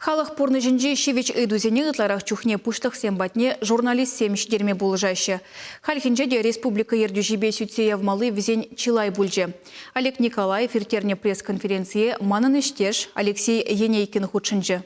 Халӑх пурнӑҫӗнчи ҫивӗч ыйтусене ытларах чухне пуҫлӑхсем патне журналистсем ҫитерме пулӑшаҫҫӗ. Хальхинче те республика ертӳҫипе сӳтсе явмалли вӗсен чылай пулчӗ. Олег Николаев ирттернӗ пресс-конференцие манӑн ӗҫтеш Алексей Енейкин хутшӑнчӗ.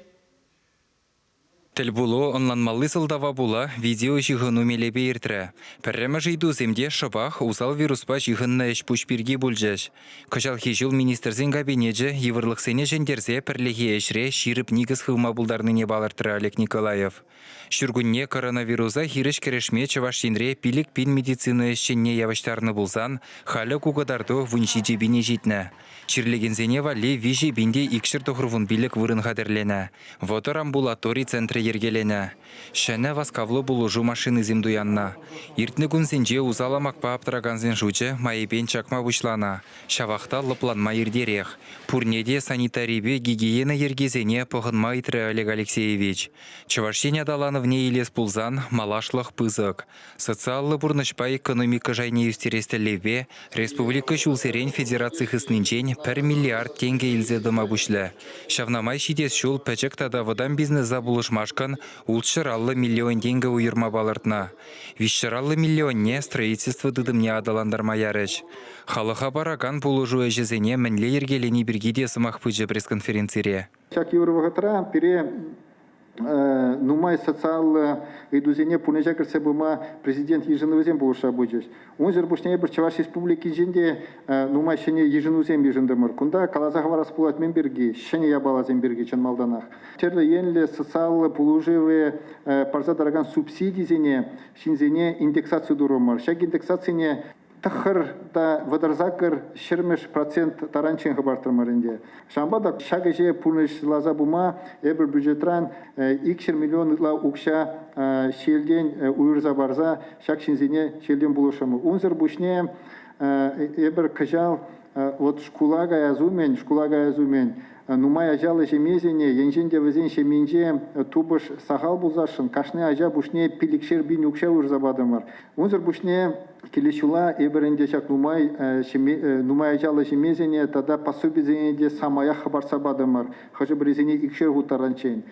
Тӗлпулу ӑнланмалли сӑлтава пула видеоҫыхӑну мелӗпе иртрӗ. Пӗрремӗш ыйтусем те шӑпах усал вируспа ҫыхӑннӑ ӗҫ-пуҫ пирки пулчӗҫ. Кӑҫалхи ҫул Министрсен Кабинечӗ йывӑрлӑхсене ҫӗнтерсе пӗрлехи ӗҫре ҫирӗп никӗс хывма пултарнине палӑртрӗ Олег Николаев. Ҫуркунне коронавируса хирӗҫ кӗрешме Чӑваш Енре 5000 медицина ӗҫченне явӑҫтарнӑ пулсан, халӗ ку кӑтарту 17 пине ҫитнӗ. Чирлекенсене валли 3 пин те 295 вырӑн хатӗрленӗ. 30 амбулатори центрӗ йӗркеленӗ. Ҫӗнӗ васкавлӑ пулӑшу машинисем туяннӑ. Иртнӗ кунсенче усал амакпа аптӑракансен шучӗ майӗпен чакма пуҫланӑ. Ҫавах та лӑпланма иртерех. Пурне те санитарипе гигиена йӗркисене пӑхӑнма ыйтрӗ Олег Алексеевич. Чӑваш Ен аталанӑвне илес пулсан малашлӑх пысӑк. Социаллӑ пурнӑҫпа экономика шайне ӳстерес тӗллевпе республика ҫулсерен федераци хыснинчен пӗр миллиард тенкӗ илсе тӑма пуҫлӗ. Ҫавна май ҫитес ҫул пӗчӗк тата вӑтам бизнеса пулӑшмашкӑн 650 миллион тенкӗ уйӑрма палӑртнӑ. 350 миллионне строительство тытӑмне аталантарма ярӗҫ. Халӑха паракан пулӑшу ӗҫӗсене мӗнле йӗркелени пирки те сӑмах пычӗ пресс-конференцире. Ҫак йывӑр вӑхӑтра пире нумай социаллӑ ыйтусене пурнӑҫа кӗртсе пыма президент йышӑнӑвӗсем пулӑшса пычӗҫ. Унсӑр пуҫне эпир Чӑваш Республикинчен те нумай ҫӗнӗ йышӑнусем йышӑнтӑмӑр. Кунта каласа хӑварас пулать мӗн пирки, ҫӗнӗ япаласем пирки чӑн малтанах. Тӗрлӗ енлӗ социаллӑ пулӑшӑвӗ парса тӑракан субсидисене ҫынсене индексаци турӑмӑр. Ҫак индексацине Тӑххӑр та 38 ҫӗрмӗш процент таранччен хӑпартрӑмӑр ӗнтӗ. Ҫавӑнпа та ҫак ӗҫе пурнӑҫласа пыма эпир бюджетран 200 миллион ытла укҫа ҫиелтен уйӑрса парса ҫак ҫынсене ҫиелтен пулӑшрӑмӑр. Унсӑр пуҫне эпир кӑҫал вот шкула каяс умӗн, шкула каяс умӗн нумай ачаллӑ ҫемьесене, енчен те вӗсен ҫемйинче тупӑш сахал пулсассӑн кашни ача пуҫне пилӗкшер пин укҫа уйӑрса патӑмӑр. Унсӑр пуҫне килес ҫула эпир ӗнтӗ ҫак нумай нумай ачаллӑ ҫемьесене тата пособисене те самаях хӑпартса патӑмӑр, хӑшӗ-пӗрисене икшер хут таранччен.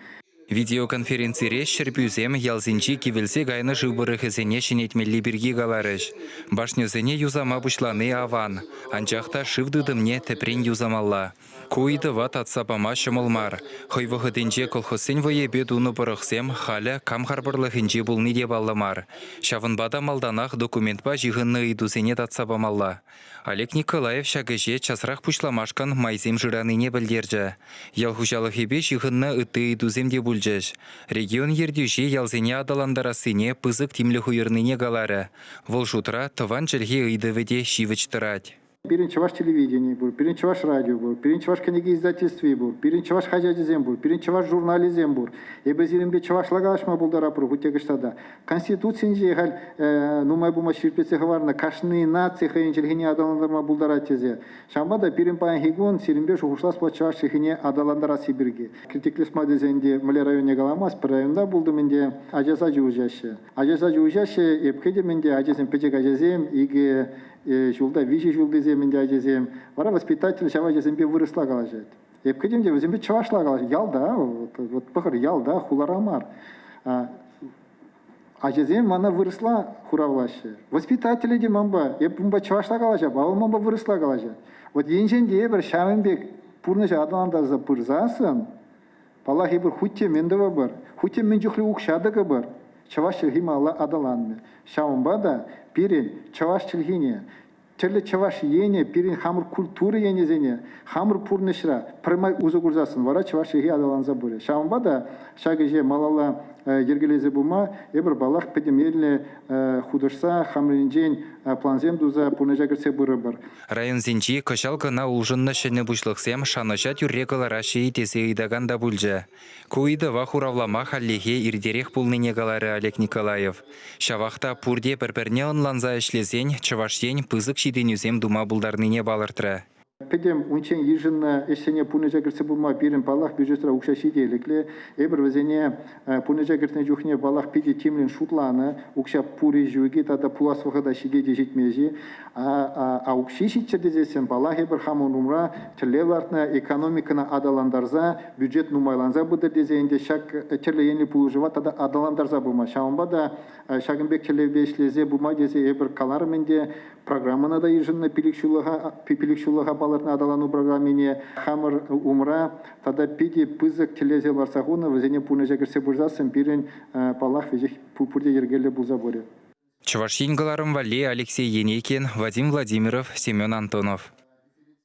Видеоконференцире Ҫӗрпӳсем ялсенчи кивелсе кайнӑ шыв пӑрӑхӗсене ҫӗнетмелли пирки каларӗҫ. Башньӑсене юсама пуҫлани аван, анчах та шыв тытӑмне тӗпрен юсамалла. Ку ыйтӑва татса пама ҫӑмӑл мар. Хӑй вӑхӑтӗнче колхозсен вӑйӗпе тунӑ пӑрӑхсем халӗ кам харпӑрлӑхӗнче пулни те паллӑ мар. Ҫавӑнпа та малтанах документпа ҫыхӑннӑ ыйтусене татса памалла. Олег Николаев ҫак ӗҫе часрах пуҫламашкӑн майсем шыранине пӗлтерчӗ. Ял хуҫалӑхӗпе ҫыхӑннӑ ытти ыйтусем те пулчӗҫ. Регион ертӳҫи ялсене аталантарассине пысӑк тимлӗх уйӑрнине каларӗ. Вӑл шутра тӑван чӗлхе ыйтӑвӗ те ҫивӗч тӑрать. Пирӗн чӑваш телевиденийӗ пур, пирӗн чӑваш радио пур, пирӗн чӑваш кӗнеке издательстви пур, пирӗн чӑваш хаҫачӗсем пур, пирӗн чӑваш журналӗсем пур. Эпӗ сирӗнпе чӑвашла калаҫма пултаратпӑр хуть те кӑҫта та. Конституцинче халь нумай пулмасть ҫирӗплетсе хӑварнӑ кашни наци хӑйӗн чӗлхине аталантарма пултарать тесе. Ҫавӑнпа та пирӗн паянхи кун сирӗнпе шухӑшлас пулать чӑваш чӗлхине аталантарасси пирки. Критиклес мар тесен те мӗнле районне каламасть, пӗр районта пултӑм ӗнтӗ, ача сачӗ уҫаҫҫӗ. Ача сачӗ уҫаҫҫӗ, эп кӗтӗм ӗнтӗ, ачасем пӗчӗк ачасем, икӗ ҫулта, виҫӗ ҫултисем ӗнтӗ ачасем. Вара воспитатель ҫав ачасемпе вырӑсла калаҫать. Эп кӗтӗм те вӗсемпе чӑвашла калаҫ. Ялта, вот пӑхӑр, ялта, хулара мар. Ачасем мана вырӑсла хуравлаҫҫӗ. Воспитателӗ те манпа, эп унпа чӑвашла калаҫап, а вӑл манпа вырӑсла калаҫать. Вот енчен те эпир ҫавӑн пек пурнӑҫа аталантарса пырсассӑн, паллах, эпир хуть те мӗн тӑвӑпӑр, хуть те мӗн чухлӗ укҫа тӑкӑпӑр, чӑваш чӗлхи малалла аталанмӗ. Ҫавӑнпа та пирӗн чӑваш чӗлхине тӗрлӗ чӑваш енӗ пирӗн хамӑр культура енӗсене хамӑр пурнӑҫра пӗрмай усӑ курсассӑн вара чӑваш чӗлхи аталанса пырӗ. Ҫавӑнпа та ҫак ӗҫе малалла йӗркелесе пыма эпир, паллах, пӗтӗмеллӗ хутӑшса хамӑрӗнчен плансем туса пурнӑҫа кӗртсе пырӑпӑр. Районсенчи кӑҫал кӑна улшӑннӑ ҫӗнӗ пуҫлӑхсем шанӑҫа тӳрре кӑлараҫҫӗ-и тесе ыйтакан та пулчӗ. Ку ыйтӑва хуравлама хальлӗхе иртерех пулнине каларӗ Олег Николаев. Ҫавах та пурте пӗр-пӗрне ӑнланса ӗҫлесен Чӑваш Ен пысӑк ҫитӗнӳсем тума пултарнине палӑртрӗ. Пӗтӗм унччен йышӑннӑ ӗҫсене пурнӑҫа кӗртсе пыма пирӗн, паллах, бюджетра укҫа ҫителӗклӗ. Эпир вӗсене пурнӑҫа кӗртнӗ чухне, паллах, питӗ тимлӗн шутланӑ. Укҫа пур-и ҫук-и тата пулас вӑхӑта ҫитет-и ҫитмест-и. А укҫи ҫитчӗр тесессӗн, паллах, эпир хамӑр умра тӗллев лартнӑ экономикӑна аталантарса бюджет нумайланса пытӑр тесе ӗнтӗ ҫак тӗрлӗ енлӗ пулӑшӑва тата аталантарса пыма. Ҫавӑнпа та ҫакӑн пек тӗллевпе ӗҫлесе пыма тесе эпир каларӑм ӗнтӗ. Программӑна та йышӑннӑ пилӗкҫуллӑха палӑртнӑ аталану программине хамӑр умра тата питӗ пысӑк тӗллевсем лартса хунӑ. Вӗсене пурнӑҫа кӗртсе пырсассӑн пирӗн, паллах, веҫех пурте йӗркеллӗ пулса пырӗ. Чӑваш Ен кӑларӑм валли Алексей Енейкин, Вадим Владимиров, Семен Антонов.